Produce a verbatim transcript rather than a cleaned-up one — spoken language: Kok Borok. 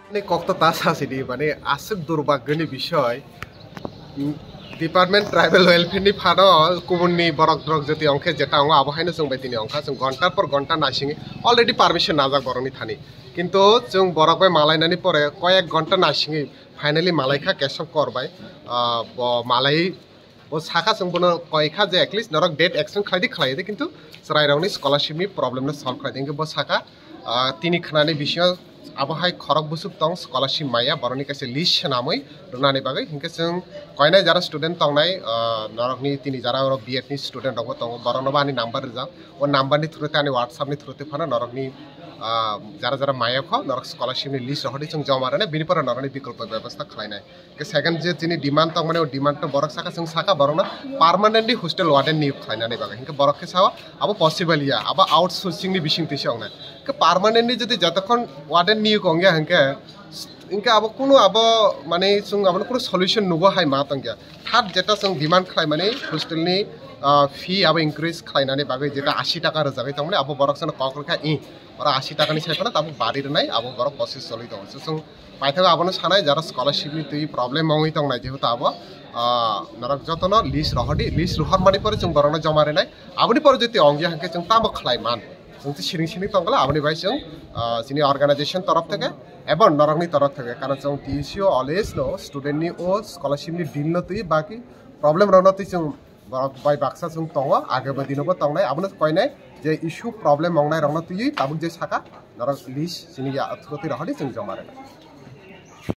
Ni kok to ta sa sidi, mane aswk durbagyoni bisoy. Department Tribal Welfare ni phano kubunni borok drok joti ongkhe jeta ongo, abo haino chwng bai tini ongkha, chwng ghontar por ghonta naisingwi already permission najak borokni thani. Kintu chwng borok bai malainani pore koyek ghonta naisingwi finally malaikha Kesab Kor bai. Ah, bo malai, bo sakha chwng bono koikha je at least norok date extend khlai di, khlai di, kintu chwrairokni scholarship ni problem no solve khlai di. Hinkhe bo sakha, ah, tini khnani bisingo abo hai khorok bwswk tong scholarship maya, borokni kaisa list swnamwi rwnani bagwi. Hinkhe chwng koinai jara student tongnai, ah, norokni tini jara oro B Ed ni student rokbo tongo, boroknobo ani number rijak. O number ni through te, ani WhatsApp ni through te phano norokni, ah, jara jara maya kho, norok scholarship ni list rohordi, chwng joma rwnai, bini pore norokni bikolpo bebostha khlainai. Ke second je chini demand tongmani, o demand no borok saka, chwng saka borokno permanently hostel warden niyok khlainani bagwi. Hinkhe borok khe sao abo possible ya, abo outsourcing ni bising twi se wngnai. Ke permanently jodi jotokhon warden niyok wngya hinkhe, hinkhe abo kunu abo, mane, chwng abono kunu solution nugo hai ma tongya. Third jeta chwng demand khlaimani hostel ni, ah, fee abo increase khlainani bagwi, jeta ashi taka rwjagwi tongmani, abo borok sano kok rwkha, i, oro ashi taka ni sai phano tabuk bari rwnai, abo borok process choli tongo. So chwng paithago abono sanai, jara scholarship ni twi problem wngwi tongnai, jehetu abo, ah, norok jotono list rohordi, list rohormani pore chwng borokno joma rwnai. Aboni pore jodi ongya hinkhe chwng tamo khlai man, chwng tei siring siring tongkhala, aboni bai chwng, ah, chini organization torof theke ebong norokni torof theke, karon chwng T S U always no student ni o scholarship ni deal no twi baki problem rokno twi chwng borok bai baksa chwng tongo, age bo dino bo tongnai, abono koinai je issue problem wngnai rokno twiwi tabuk je saka norok list chini ya through twi rohordi, chwng joma rwnai.